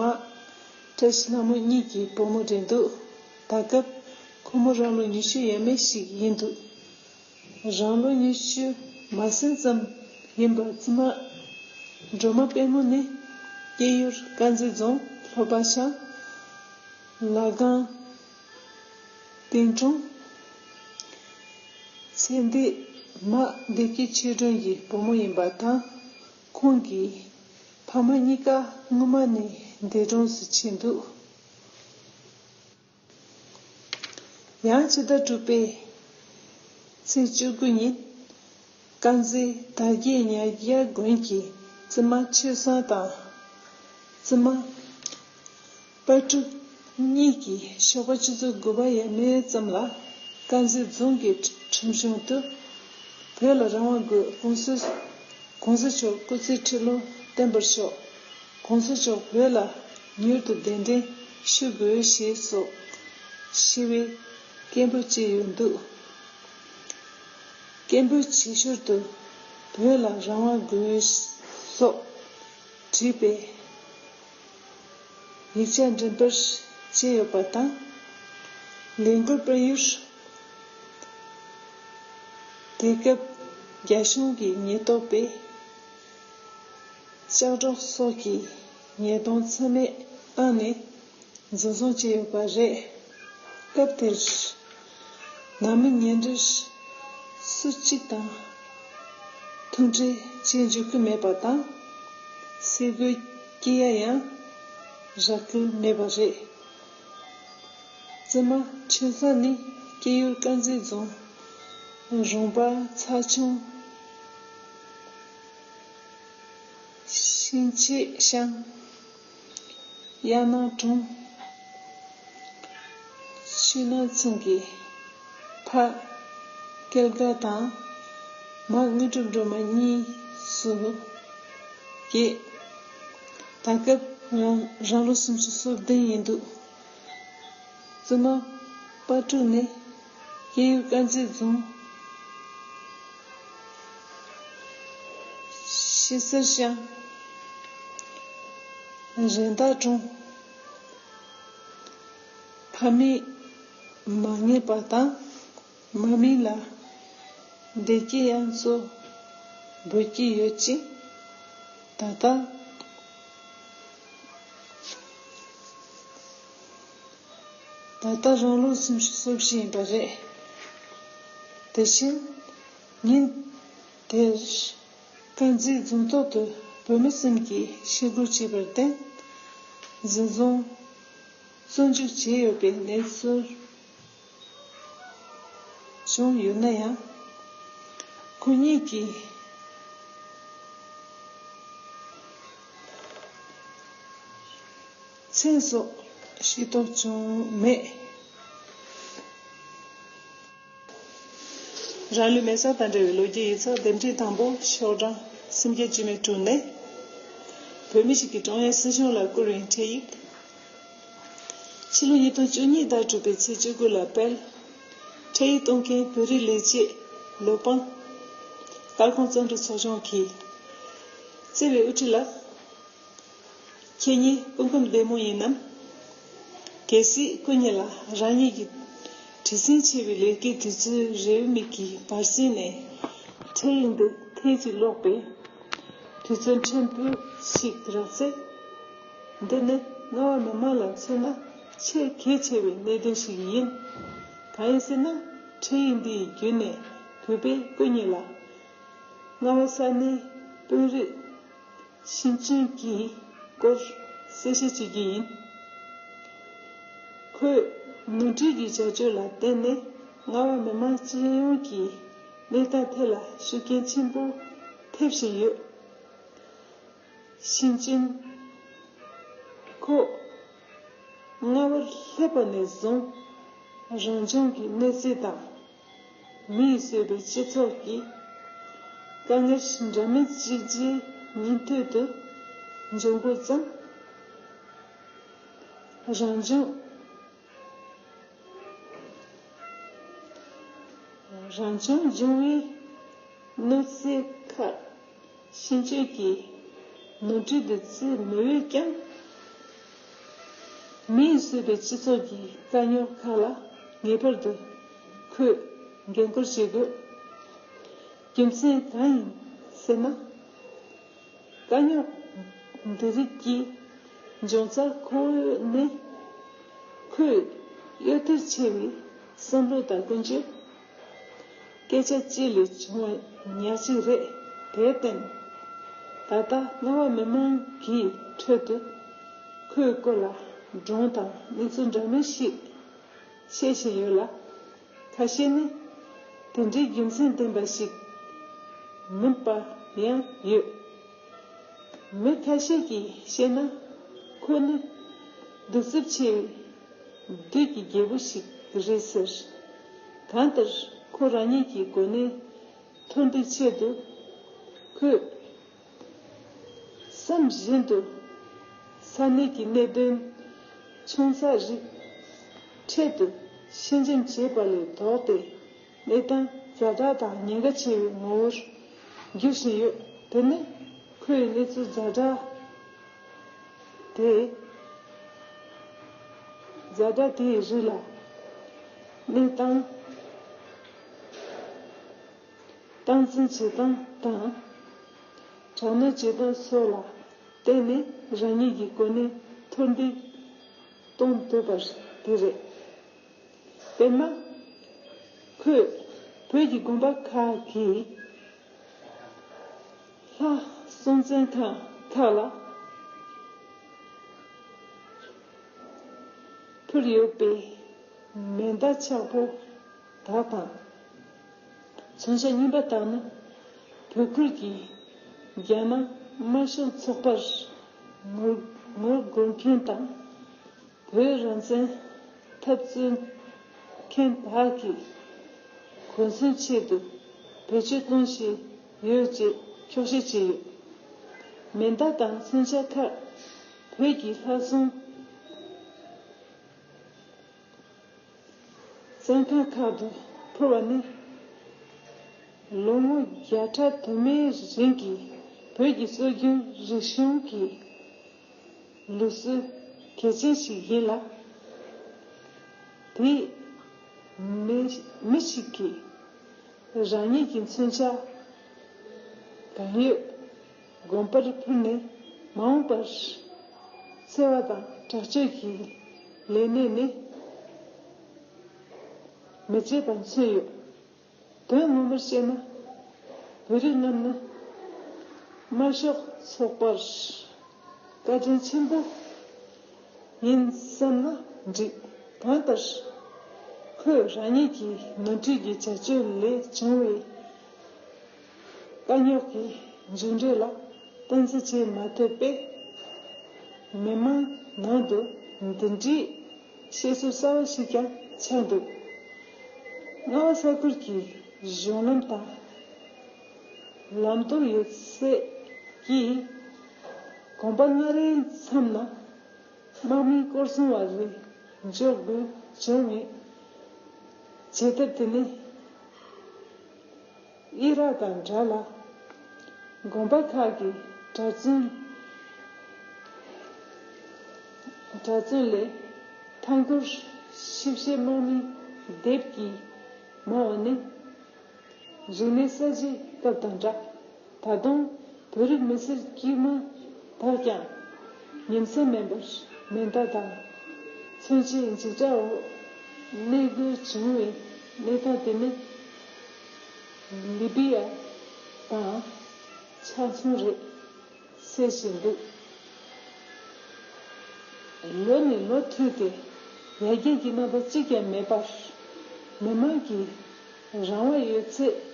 བཀྲ་ཤིས་ལྷ་མོ་གཉིས་ཀྱི་བུ་མོ་རེད་འདུག་ད་སྐབས་ཁོ་མོ་རང་ལོ་ཉི་ཤུ་ཡས་མས་ཤིག་ཡིན་འདུག་རང་ལོ་ཉི་ཤུ་མ་ཟིན་ཙམ་ཡིན་པ་བཙུན་མ་སྒྲོལ་མ་དཔལ་མོ་ནི་སྐྱེས་ཡུལ་དཀར་མཛེས་རྫོང་ལྷོ་པ་ཤང་ལ་སྒང་སྟེང་གྲོང་ཚེ་འདས་མ་བདེ་སྐྱིད་ཆོས་སྒྲོན་གྱི་བུ་མོ་ཡིན་པ་དང་། ཁོང་གི་ཕ་མ་གཉིས་ཀ་སྔོན་མ་ནས་འདས་གྲོངས་སུ་ཕྱིན་འདུག་ཡང་ཕྱི་ཟླ་དྲུག་པའི་ཚེས་བཅུ་དགུ་ཉིན་དཀར་མཛེས་དར་རྒྱས་ཉ་རྒྱལ་དགོན་གྱི་བཙུན་མ་ཆོས་བཟང་དང་བཙུན་མ་དཔལ་སྤྲུལ་གཉིས་ཀྱིས་ཞོགས་པ་ཆུ་ཚོད་དགུ་པ་ཡས་མས་ཙམ་ལ་དཀར་མཛེས་རྫོང་གི་ཁྲིམས་གཞུང་དུ་བོད་ལ་རང་དབང་དགོས། གོང་ས་གོང་ས་མཆོག་སྐུ་ཚེ་ཁྲི་ལོ་བརྟན་པར་ཤོག་གོང་ས་མཆོག་བོད་ལ་མྱུར་དུ་གདན་འདྲེན་ཞུ་དགོས་ཞེས་སོགས་ཞི་བའི་སྐད་འབོད་བྱས་ཡོད་འདུག་སྐད་འབོད་བྱེད་ཞོར་དུ་བོད་ལ་རང་དབང་དགོས་སོགས་བྲིས་པའི་ཡིག་ཆ་འགྲེམས་སྤེལ་བྱས་ཡོད་པ་དང་། ལས་འགུལ་སྤེལ་ཡུལ་དེ་སྐབས་རྒྱ་གཞུང་གི་ཉེན་རྟོག་པས་ལྕགས་སྒྲོག་སོགས་ཀྱི་ཉེས་རྡུང་ཚད་མེད་བཏང་ནས་འཛིན་བཟུང་བྱས་ཡོད་པ་རེད། སྐབས་དེར་ནང་མི་ཉེ་འབྲེལ་སུ་གཅིག་དང་ཐུག་འཕྲད་བྱེད་འཇུག་གི་མེད་པ་དང་། སེ་གོལ་སྐྱེ་ཡ་ཡང་རག་གི་མེད་པ་རེད། བཙུན་མ་ཆོས་བཟང་ནི་སྐྱེས་ཡུལ་དཀར་མཛེས་རྫོང་རོང་པ་ཚ་ཆུང་ཤིང་ཆེ་ཤང་གཡག་ནག་གྲོང་ཆུ་ནག་ཚང་གི་ཕ་སྐལ་དགའ་དང་མ་དངོས་གྲུབ་སྒྲོལ་མ་གཉིས་སུ་སྐྱེས། ད་སྐབས་རང་རང་ལོ་སུམ་ཅུ་སོ་བདུན་ཡིན་འདུག་བཙུན་མ་དཔལ་སྤྲུལ་ནི་སྐྱེས་ཡུལ་དཀར་མཛེས་རྫོང་ཤེལ་གསེར་ཤང་རེད་མདའ་གྲོང་ཕ་མེས་མ་ངེས་པ་དང་། མ་མིང་ལ་བདེ་སྐྱིད་དབྱངས་མཚོ་འབོད་ཀྱི་ཡོད་ཅིང་། ད་ལྟ་ད་ལྟ་རང་ལོ་སུམ་ཅུ་སོ་བཞི་ཡིན་པ་རེད། དེ་བཞིན་ཉིན་དེར་དཀར་མཛེས་རྫོང་ཐོག་ཏུ་བོད་མི་གསུམ་གྱིས་ཤེས་རྒྱུ་བྱས་པར་བརྟེན། འཛིན་བཟུང་བཙོན་འཇུག་བྱས་ཡོད་པའི་གནས་ཚུལ་བྱུང་ཡོད་ན་ཡང་། ཁོ་གཉིས་ཀྱི་མཚན་སོགས་ཤེས་རྟོགས་བྱུང་མེད། རང་ལུས་མེ་སྲེག་དང་འབྲེལ་བའི་ལོ་རྒྱུས་ཡིག་ཚགས་ལྡེབ་འཕྲེང་དང་པོ་ཤོག་གྲངས་སུམ་བརྒྱ་བཅུ་མེད་དྲུག་ནས། བོད་མི་ཞིག་གིས་ཀྲུང་དབྱང་སྲིད་གཞུང་ལ་བསྐུར་བའི་འཕྲིན་ཡིག་ཕྱི་ལོ་ཉིས་སྟོང་བཅུ་གཉིས་ཟླ་དྲུག་པའི་ཚེས་བཅུ་དགུ་ལ་སྤེལ། འཕྲིན་ཡིག་གཏོང་མཁན་བོད་རིགས་ལས་བྱེད་ལོ་པང་དཀར་གོང་བརྩོན་འགྲུས་ཚོགས་ཆུང་གིས། བརྩེ་བའི་དབུ་ཁྲིད་ལགས། ཁྱེད་ཉིད་སྐུ་ཁམས་བདེ་མོ་ཡིན་ནམ། གལ་སྲིད་སྐུ་ཉིད་ལ་རང་ཉིད་ཀྱི་བྲེལ་ཟིང་ཆེ་བའི་ལས་ཀའི་དུས་ཚོད་རེའུ་མིག་གི་བར་གསེང་ནས་འཕྲིན་ཡིག་འདི་ཐེངས་གཅིག་ཀློག་པའི་དུས་ཚོད་ཕྲན་བུ་ཞིག་རག་ཚེ། འདི་ནི་རྔ་བ་མི་མང་ལ་མཚོན་ན་ཆེས་གལ་ཆེ་བའི་གནད་དོན་ཞིག་ཡིན། གང་ཡིན་ཟེར་ན། འཕྲིན་ཡིག་འདི་ཡི་བརྒྱུད་ནས་བོད་པས་སྐུ་ཉིད་ལ་རྔ་བ་ས་གནས་དཔོན་རིགས་ཤིན་ཅིན་གྱི་སྐོར་གསལ་བཤད་བྱེད་རྒྱུ་ཡིན། ཁོས་ནོར་འཁྲུལ་གྱི་བྱ་སྤྱོད་ལ་བརྟེན་ནས་རྔ་བ་མི་མང་སྤྱི་ཡོངས་ཀྱི་གནས་སྟངས་ཐད་ལ་ཤུགས་རྐྱེན་ཆེན་པོ་ཐེབས་བཞིན་ཡོད། ཤིན་ཅིན། ཁོ་རྔ་བར་སླེབས་པ་ནས་བཟུང་རང་བྱུང་གི་གནོད་འཚེ་དང་། མིས་བཟོས་པའི་སྤྱི་ཚོགས་ཀྱི་དཀའ་ངལ་འདྲ་མིན་གཅིག་རྗེས་གཉིས་མཐུད་དུ་འབྱུང་དགོས་ཙང་། རང་བྱུང་ རང་བྱུང་འབྱུང་བའི་གནོད་འཚེ་ཁག་ཤེས་བཅོས་ཀྱི་ནོར་འཁྲུལ་དུ་བརྩི་མི་འོས་ཀྱང་། མིས་བཟོས་པའི་སྤྱི་ཚོགས་ཀྱི་དཀའ་རྙོག་ཁག་ལ་ངེས་པར་དུ་ཁོས་འགན་འཁུར་བྱེད་དགོས། རྒྱུ་མཚན་གང་ཡིན་ཟེར་ན། དཀའ་རྙོག་འདི་རིགས་ཀྱི་འབྱུང་རྩ་ཁོ་བོ་ནི། ཁོས་གཡོ་ཐབས་ཆེ་བའི་བསམ་བློ་དང་ཀུན་སྤྱོད། སྐད་ཆ་བཅས་ལས་བྱུང་བ་ཉག་གཅིག་རེད། དེར་བརྟེན། ད་ལྟ་རྔ་བ་མི་མང་གི་ཁྲོད་དུ་ཁོའི་སྐོར་ལ་སྒྲུང་དང་གནས་ཚུལ་འདྲ་མིན་ཞིག་བཤད་བཞིན་ཡོད་ལ། ཁ་ཤས་ནི་དེ་འདྲའི་རྒྱུ་མཚན་ལྡན་པ་ཞིག་མིན་པ་ཡང་ཡོད། མི་ཁ་ཤས་ཀྱིས་བཤད་ན། ཁོ་ནི་གདུག་རྩུབ་ཆེ་བའི་བདུད་ཀྱི་རྒྱལ་པོ་ཞིག་རེད་ཟེར། གང་ལྟར་ཁོ་རང་ཉིད་ཀྱི་གོ་གནས་མཐོར་འདེགས་ཆེད་དུ། ཁོས་བསམ་བཞིན་དུ་ས་གནས་ཀྱི་གནད་དོན་ཆུང་ཙག་རིགས་འཕྲལ་དུ་ཕྱིར་འགྱངས་བྱས་པ་ལས་ལྡོག་སྟེ། གནས་སྟངས་ཛ་དྲག་དང་ཉེན་ཁ་ཆེ་བའི་ངོ་བོར་འགྱུར་བཞིན་ཡོད། དེ་ནི་ཁོས་གནས་ཚུལ་ཛ་དྲག་དེ། ཛ་དྲག་དེའི་རིགས་ལ་གནས་སྟངས་སྟངས་འཛིན་བྱེད་སྟངས་དང་། དྲག་གནོན་བྱེད་སྟངས་སོགས་ལ་བརྟེན་ནས་རང་ཉིད་ཀྱི་གོ་གནས་མཐོར་འདེགས་གཏོང་འདོད་པ་དེ་རེད། དཔེར་ན། ཁོས་བོད་ཀྱི་དགོན་པ་ཁག་གི་ལྷ་གསུང་བཙན་ཁང་ཁག་ལ་ཕུལ་ཡོད་པའི་མེ་མདའ་ཆག་པོ་དག་དང་། མཚོན་ཆ་རྙིང་པ་དག་ནི་བོད་ཁུལ་གྱི་རྒྱ་ནག་དམར་ཤོག་ཚོགས་པར་ངོ་ངོ་རྒོལ་མཁན་དང་། བོད་རང་བཙན་འཐབ་རྩོད་མཁན་དག་གིས་གོ་མཚོན་ཆེད་དུ་བེད་སྤྱོད་གཏོང་བཞིན་ཡོད་ཅེས་འཁྱོག་བཤད་བྱས་ཡོད། མེ་མདའ་དང་མཚོན་ཆ་ཁག་བོད་ཀྱི་ལྷ་སྲུང་བཙོན་ཁང་ཁག་ཏུ་འཕུར་བ་ནི། ལོ་ངོ་བརྒྱ་ཕྲག་དུ་མའི་རིང་གི་བོད་ཀྱི་སྲོལ་རྒྱུན་རིག་གཞུང་གི་ལུགས་སྲོལ་གལ་ཆེན་ཞིག་ཡིན་ལ། དེས་མི་མི་ཞིག་གིས་རང་ཉིད་ཀྱི་མཚོན་ཆ་གང་ཡོད་དགོན་པར་ཕུལ་ནས་མ་འོངས་པར་འཚེ་བ་དང་དྲག་སྤྱོད་ཀྱི་ལས་གནས་ནི་མི་བྱེད་པ་མཚོན་ཡོད། དོན་ངོ་མར་བཤད་ན། བོད་རིགས་རྣམས་ནི་དམར་ཤོག་ཚོགས་པར་བཀའ་དྲིན་ཆེན་པོ་ཡིན་བསམ་ན་འགྲིག་གང་ལྟར། ཁོས་རང་ཉིད་ཀྱི་ནོར་འཁྲུལ་གྱི་བྱ་སྤྱོད་ལས་བྱུང་བའི་དཀའ་རྙོག་གི་མཇུག་འབྲས་ལ་སྟངས་འཛིན་བྱེད་མ་ཐུབ་པས། མི་མང་ནང་དུ་འདི་འདྲའི་བཤད་སྲོལ་གསར་བ་ཞིག་ཀྱང་ཆགས་འདུག་རྔ་བ་ས་ཁུལ་གྱི་གཞུང་ལམ་དང་ལམ་སྟོར་ཡོད་ཚད་ཀྱིས་དགོན་པ་ལྔ་རེའི་མཚམས་ན་དམག་མིའི་སྐོར་སྲུང་བ་རེ་འཇོག་དགོས་བྱུང་བའི་བྱེད་ཐབས་དེ་ནི། ཨི་རག་དང་འདྲ་ལ། དགོན་པ་ཁག་གི་གྲྭ་བཙུན། གྲྭ་བཙུན་ལས་མཐའ་འཁོར་ཞིབ་བཤེར་དམག་མི་སྡེབ་ཀྱིས་མང་བ་ནི། རིག་གནས་གསར་བརྗེའི་སྐབས་དང་འདྲ། ད་དུང་བོད་རིགས་མི་སེར་དཀྱུས་མ་དག་ཀྱང་ཉིན་མཚན་མེད་པར་མེ་མདའ་དང་མཚོན་ཆའི་འཇིགས་སྐྲག་འོག་གནས་དགོས་བྱུང་བའི་གནས་སྟངས་དེ་ནི་ལི་བི་ཡ་དང་ཆ་མཚུངས་རེད་ཟེར་བཞིན་འདུག་ལོ་ནས་ལོ་མཐུད་དེ་ཡར་རྒྱས་ཀྱི་རྣམ་པ་གཅིག་ཀྱང་མེད་པར། མི་མང་གིས་རང་དབང་ཡོད་ཚད་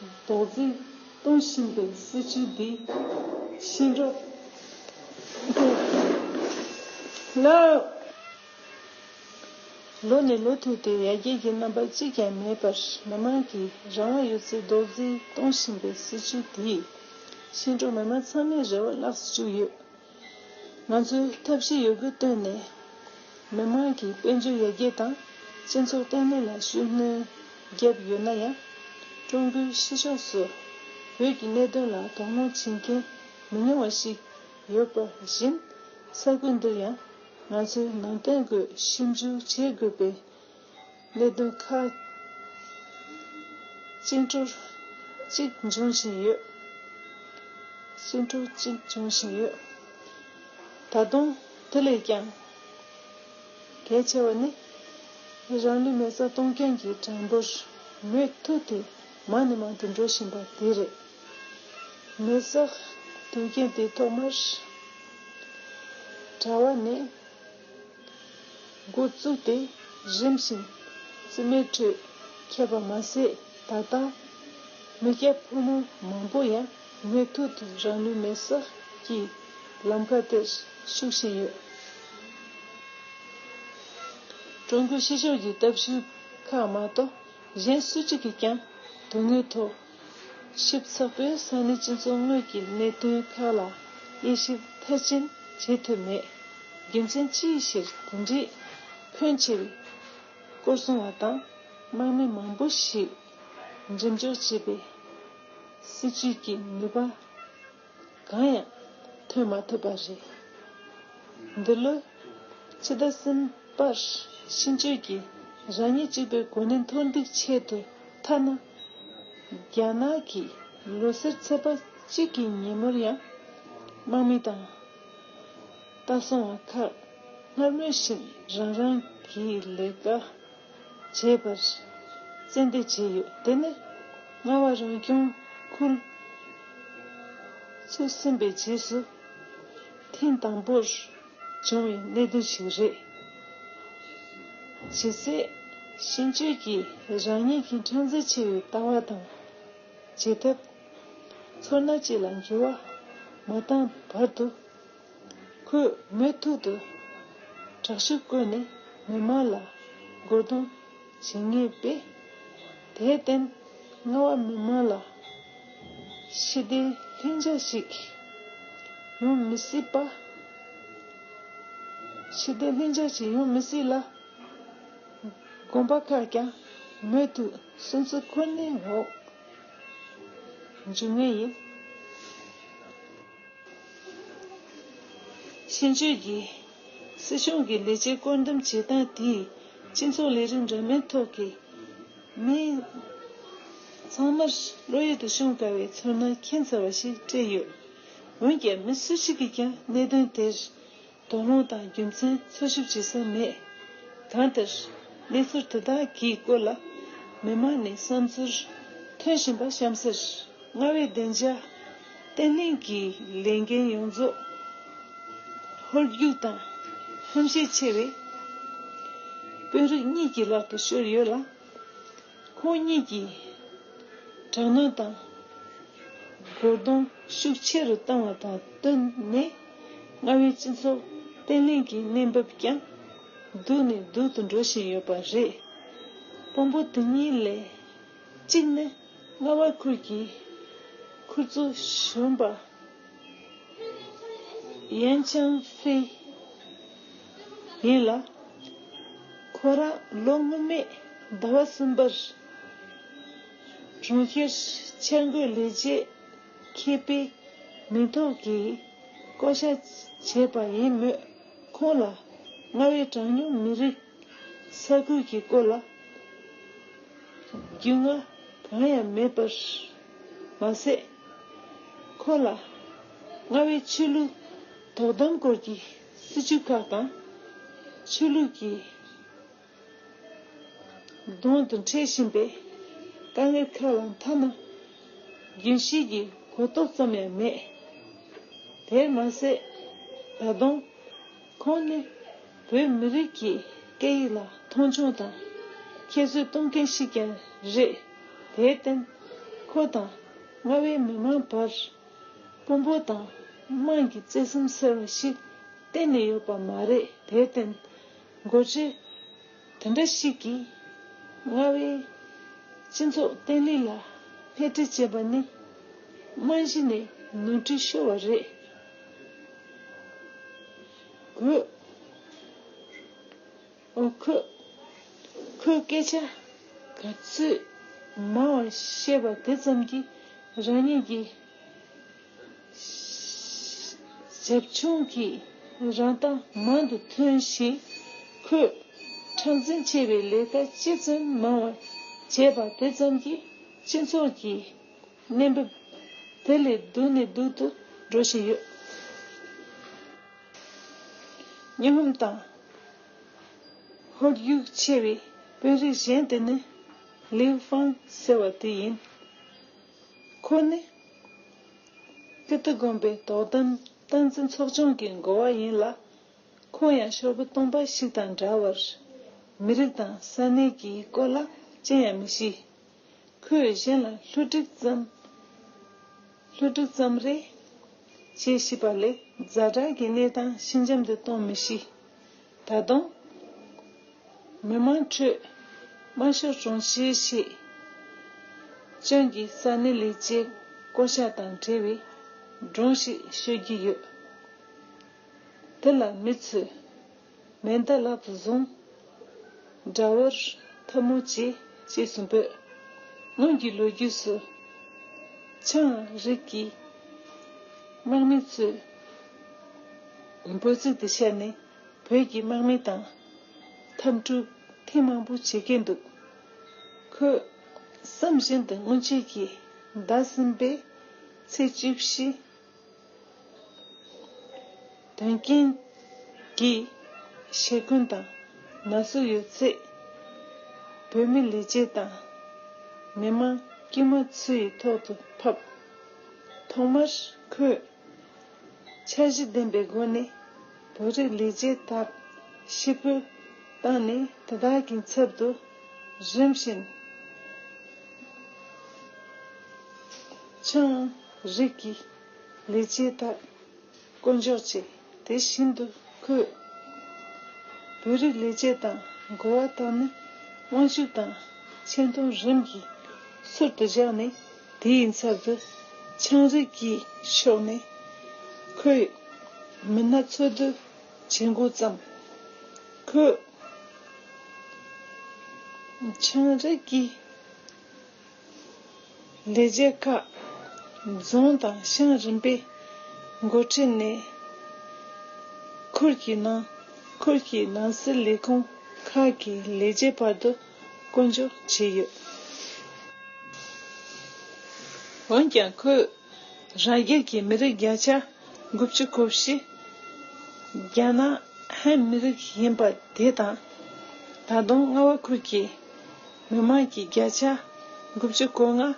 རྡོག་རྫིས་གཏོང་བཞིན་པའི་སྲིད་བྱུས་འདི་ཤེས་རབ་ལ། ལོ་ནས་ལོ་མཐུད་དེ་ཡར་རྒྱས་ཀྱི་རྣམ་པ་གཅིག་ཀྱང་མེད་པར། མི་མང་གིས་རང་དབང་ཡོད་ཚད་རྡོག་རྫིས་གཏོང་བཞིན་པའི་སྲིད་བྱུས་འདིས་ཤིང་འབྲོག་མི་མང་ཚང་མའི་རེ་བ་བརླགས་སུ་བཅུག་ཡོད། ང་ཚོས་ཐབས་ཤེས་ཡོད་རྒུ་བཏོན་ནས་མི་མང་གི་དཔལ་འབྱོར་ཡར་རྒྱས་དང་སྤྱི་ཚོགས་བརྟན་ལྷིང་ལ་ཤུགས་སྣོན་ བརྒྱབ་ཡོད་ན་ཡང་། ཀྲུང་གོའི་ཕྱི་ཕྱོགས་སུ་བོད་ཀྱི་གནད་དོན་ལ་དོ་སྣང་བྱེད་མཁན་མི་ཉུང་བ་ཞིག་ཡོད་པ་བཞིན། ས་ཁུལ་འདིར་ཡང་ང་ཚོས་ནང་བསྟན་སྒོས་ཞིབ་འཇུག་བྱེད་དགོས་པའི་གནད་དོན་ཁག་ཅིག་འཕྲོ་གཅིག་འབྱུང་བཞིན་ཡོད། ཅིག་འཕྲོ་གཅིག་འབྱུང་བཞིན་ཡོད། ད་དུང་དེ་ལས་ཀྱང་གལ་ཆེ་བ་ནི། རང་ལུས་མེ་སྲེག་གཏོང་མཁན་གྱི་གྲངས་འབོར་མུ་མཐུད་དེ་མང་ནས་མང་དུ་འགྲོ་བཞིན་པ་དེ་རེད། མེ་སྲེག་གཏོང་མཁན་དེ་ཐོག་མར་གྲྭ་བ་ནས། འགོ་བཙུགས་ཏེ་རིམ་བཞིན་བཙུན་མའི་ཁྲོད་ཁྱབ་པ་མ་ཟད། ད་ལྟ་མི་སྐྱ་ཕོ་མོ་མང་པོ་ཡང་མུ་མཐུད་དུ་རང་ལུས་མེ་སྲེག་གི་ལམ་ཁ་དེར་ཞུགས་བཞིན་ཡོད། ཀྲུང་གོའི་ཕྱི་ཕྱོགས་ཀྱི་སྟབས་ཤུགས་ཁག་མ་གཏོགས། གཞན་སུ་གཅིག་གིས་ཀྱང་དོན་དངོས་ཐོག་ཞིབ་ཚགས་པོས་ས་གནས་སྤྱི་ཚོགས་དངོས་ཀྱི་གནད་དོན་ཁག་ལ་དབྱེ་ཞིབ་མཐར་ཕྱིན་བྱེད་ཐུབ་མེད། རྒྱུ་མཚན་ཅིའི་ཕྱིར་དེ་འདྲའི་ཕོན་ཆེ་བའི་སྐོར་གསུང་བ་དང་། དམག་མི་མང་པོ་ཞིག་འགྲེམས་འཇོག་བྱེད་པའི་སྲིད་ཇུས་ཀྱི་ནུས་པ་གང་ཡང་ཐོན་མ་ཐུབ་པ་རེད། འདི་ལོའི་ཕྱི་ཟླ་གསུམ་པར་ཕྱི་སྐྱོད་ཀྱིས་རང་ཉིད་གཅིག་པུའི་གོ་གནས་མཐོར་འདེགས་ཆེད་དུ་ཐ་ན། རྒྱ་ནག་གི་ལོ་གསར་ཚེས་པ་གཅིག་གི་ཉིན་མོར་ཡང་དམག་མི་དང་ལྟ་སྲུང་བ་ཁག་སྔར་མུས་བཞིན་རང་རང་གི་ལས་ཀ་བྱེད་པར་རྩེད་འདེད་བྱས་ཡོད། དེ་ནི་རྔ་བ་རང་སྐྱོང་ཁུལ་ཚུགས་ཟིན་པའི་རྗེས་སུ་ཐེངས་དང་པོར་བྱུང་བའི་གནད་དོན་ཞིག་རེད། ཇི་སྲིད་ཕྱི་སྐྱོད་ཀྱིས་རང་ཉིད་ཀྱི་ཕྲན་ཚེགས་ཆེ་བའི་ལྟ་བ་དང་བྱེད་ཐབས། ཚོར་སྣང་བཅས་ལ་འགྱུར་བ་མ་བཏང་བར་དུ། ཁོས་མུ་མཐུད་དུ་དྲག་ཤུགས་བཀོལ་ནས་མི་མང་ལ་རྒོལ་རྡུང་བྱེད་ངེས་པས། དེར་བརྟེན་རྔ་བ་མི་མང་ལ་ཞི་བདེའི་ལྷིང་འཇགས་ཤིག་ཡོང་མི་སྲིད་པ། ཞི་བདེའི་ལྷིང་འཇགས་ཤིག་ཡོང་མི་སྲིད་ལ། དགོན་པ་ཁག་ཀྱང་མུ་མཐུད་སུན་གཙེར་འཁོར་གནས་འོག་འཇུག་ངེས་ཡིན། ཕྱི་སྐྱོད་ཀྱིས་སྲིད་གཞུང་གི་ལས་བྱེད་བཀོད་འདོམས་བྱེད་སྟངས་དེས་སྤྱི་ཚོགས་ལས་རིགས་འདྲ་མིན་ཐོག་གི་མི་ཚང་མར་བློ་ཡུལ་དུ་ཤོང་དཀའ་བའི་ཚོར་སྣང་ཁྱད་མཚར་བ་ཞིག་སྤྲད་ཡོད། འོན་ཀྱང་མི་སུ་ཞིག་གིས་ཀྱང་གནད་དོན་དེར་དོགས་སློང་དང་རྒྱུ་མཚན་འཚོལ་ཞིབ་བྱེད་ས་མེད། གང་ལྟར། གནས་ཚུལ་དེ་དག་གི་སྐོར་ལ་མི་མང་ནས་བསམ་ཚུལ་ཐོན་བཞིན་པ་གཤམ་གསལ། རྔ་བའི་བདེ་འཇགས་བརྟན་ལྷིང་གི་ལས་འགན་ཡོངས་རྫོགས་ཧོལ་རྒྱུག་དང་ཧམ་ཤེད་ཆེ་བའི་དཔོན་རིགས་གཉིས་ཀྱི་ལག་ཏུ་ཤོར་ཡོད་ལ། ཁོང་གཉིས་ཀྱིས་དྲག་གནོན་དང་རྒོལ་རྡུང་ཤུགས་ཆེ་རུ་བཏང་བ་དང་བསྟུན་ནས། རྔ་བའི་སྤྱི་ཚོགས་བརྟན་ལྷིང་གི་གནས་བབ་ཀྱང་སྡུག་ནས་སྡུག་ཏུ་འགྲོ་བཞིན་ཡོད་པ་རེད། དཔོན་པོ་དེ་གཉིས་ལས་གཅིག་ནི་རྔ་བ་ཁུལ་གྱི་ཁུལ་གཙོ་གཞོན་པ་ཡན་ཆང་ཧྥེ་ཡིན་ལ། ཁོ་རང་ལོ་སྔོན་མའི་ཟླ་བ་གསུམ་པར་གྲོང་ཁྱེར་འཆར་འགོད་ལས་བྱེད་མཁས་པའི་མིང་ཐོབ་ཀྱིས་བསྐོ་བཞག་བྱས་པ་ཡིན་མོད། ཁོང་ལ་རྔ་བའི་གྲངས་ཉུང་མི་རིགས་ས་ཁུལ་གྱི་སྐོར་ལ་རྒྱུས་མངའ་གང་ཡང་མེད་པར་མ་ཟད། ཁོ་ལ་རྔ་བའི་ཆོས་ལུགས་དོ་དམ་སྐོར་གྱི་སྲིད་ཇུས་ཁག་དང་། ཆོས་ལུགས་ཀྱི་གདོང་དུ་འཁྲིད་བཞིན་པའི་དཀའ་ངལ་ཁག་ལ་ཐ་ན་རྒྱུན་ཤེས་ཀྱི་གོ་རྟོགས་ཙམ་ཡང་མེད། དེར་མ་ཟད། ད་དུང་ཁོང་ནི་བོད་མི་རིགས་ཀྱི་སྐད་ཡིག་ལ་མཐོང་ཆུང་དང་ཁྱད་གསོད་གཏོང་མཁན་ཞིག་ཀྱང་རེད། དེར་བརྟེན། ཁོ་དང་རྔ་བའི་མི་མང་བར་དཔོན་པོ་དང་དམངས་ཀྱི་བརྩེ་སེམས་ཟེར་བ་ཞིག་གཏན་ནས་ཡོད་པ་མ་རེད། དེར་བརྟེན། འགོ་ཁྲིད་དེ་འདྲ་ཞིག་གིས་རྔ་བའི་སྤྱི་ཚོགས་བརྟན་ལྷིང་ལ་སྣེ་ཁྲིད་བྱེད་པ་ནི་རྨང་གཞི་ནས་ནོར་འཁྲུལ་ཤོར་བ་རེད། དགོས། ཨོ། ཁོས། ཁོས་སྐད་ཆ་ ག་ཚོད་མང་བ་བཤད་པ་དེ་ཙམ་གྱིས་རང་ཉིད་ཀྱི་ཞབས་ཆུང་གི་རང་རྟགས་མང་དུ་ཐོན་ཞིང་། ཁོས་མཁྲེགས་འཛིན་ཆེ་བའི་ལས་ཀ་ཅི་ཙམ་མང་བ་བྱས་པ་དེ་ཙམ་གྱིས་སྤྱི་ཚོགས་ཀྱི་གནས་བབ་དེ་ལས་སྡུག་ནས་སྡུག་ཏུ་འགྲོ་བཞིན་ཡོད། སྨྱོ་ཧམ་དང་ཧོལ་རྒྱུག་ཆེ་བའི་དཔོན་རིགས་གཞན་དེ་ནི་ལིའུ་ཧྥང་ཟེར་བ་དེ་ཡིན། ཁོ་ནི་ཀིརྟི་དགོན་པའི་དོ་དམ་སྟངས་འཛིན་ཚོགས་ཆུང་གི་འགོ་བ་ཡིན་ལ། ཁོང་ཡང་ཤོག་བུ་སྟོང་པ་ཞིག་དང་འདྲ་བར། མི་རིགས་དང་ས་གནས་ཀྱི་སྐོར་ལ་ཅི་ཡང་མི་ཤེས། ཁོས་གཞན་ལ་བསླུ་བྲིད་ཙམ། བསླུ་བྲིད་ཙམ་རེ་བྱེད་ཤེས་པ་ལས་ཛ་དྲག་གི་གནས་སྟངས་ཕྱི་འགྱམ་དུ་གཏོང་མི་ཤེས། ད་དུང་། མི་མང་ཁྲོད་དམར་ཤོག་སྒྲོམ་གཞི་ཞེས་ཅང་གི་ས་གནས་ལས་བྱེད་བསྐོ་བཞག་དང་འབྲེལ་བའི་སྒྲུང་ཞིག་ཤོད་ཀྱི་ཡོད། དེ་ལ་མི་ཚོས་མེ་མདའ་ལག་ཏུ་བཟུང་། དགྲ་བོར་འཐབ་མོ་བྱེད་ཅེས་སུ་འབོད། སྔོན་གྱི་ལོ་རྒྱུས་སུ། ཆའང་རིགས་ཀྱི་དམག་མི་ཚོས་འབོད་ཚིག་དེ་བཤད་ནས་བོད་ཀྱི་དམག་མི་དང་འཐབ་འཁྲུག་ཐེངས་མང་པོ་བྱེད་ཀྱིན་འདུག། ཁོས་བསམ་བཞིན་དུ་སྔོན་ཆད་ཀྱི་ཟླ་གསུམ་པའི་ཚེས་བཅུ་བཞི། དོན་རྐྱེན་གྱི་ཞེ་འཁོན་དང་ན་ཟུག་ཡོད་ཚད། བོད་མི་ལས་བྱེད་དང་མི་མང་དཀྱུས་མ་ཚོའི་ཐོག་ཏུ་ཕབ། ཐོག་མར་ཁོས་འཆར་གཞི་ལྡན་པའི་སྒོ་ནས་བོད་རིགས་ལས་བྱེད་དག་ཕྱིར་འབུད་བཏང་ནས། དེ་དག་གི་ཚབ་ཏུ་རིམ་བཞིན་ཆའང་རིགས་ཀྱི་ལས་བྱེད་དག་བསྐོ་འཇོག་བྱས། དེ་བཞིན་དུ་ཁོས་བོད་རིགས་ལས་བྱེད་དང་འགོ་བ་དག་ནི་དབང་ཤུགས་དང་ཆེ་མཐོང་རིམ་གྱིས་ཚུར་དུ་བཞག་ནས། དེའི་ཚབ་ཏུ་ཆའང་རིགས་ཀྱི་ཕྱོགས་ནས་ཁོས་མི་སྣ་འཚོལ་སྡུད་བྱེད་འགོ་བརྩམས། ཁོས་ཆའང་རིགས་ཀྱི་ལས་བྱེད་ཁག་རྫོང་དང་ཤང་རིམ་པའི་འགོ་ཁྲིད་ནས་ཁུལ་གྱི་ནང་ཁུལ་གྱི་ནང་སྲིད་ལས་ཁུངས་ཁག་གི་ལས་བྱེད་བར་དུ་བསྐོ་འཇོག་བྱས་ཡོད། འོན་ཀྱང་ཁོས་རང་རྒྱལ་གྱི་མི་རིགས་བརྒྱ་ཆ་དགུ་བཅུ་གོ་བཞི་རྒྱ་ནག་ཧན་མི་རིགས་ཡིན་པ་དེ་དང་། ད་དུང་རྔ་བ་ཁུལ་གྱི་མི་མང་གི་བརྒྱ་ཆ་དགུ་བཅུ་གོ་ལྔ་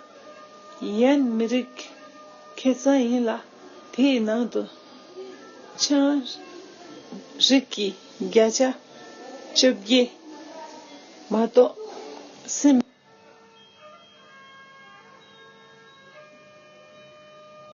ཡན་མི་རིགས་ཁེ་གཙང་ཡིན་ལ། དེའི་ནང་དུ་ཆའང་རིགས་ཀྱི་བརྒྱ་ཆ་བཅོ་བརྒྱད་མ་གཏོགས་སིམ་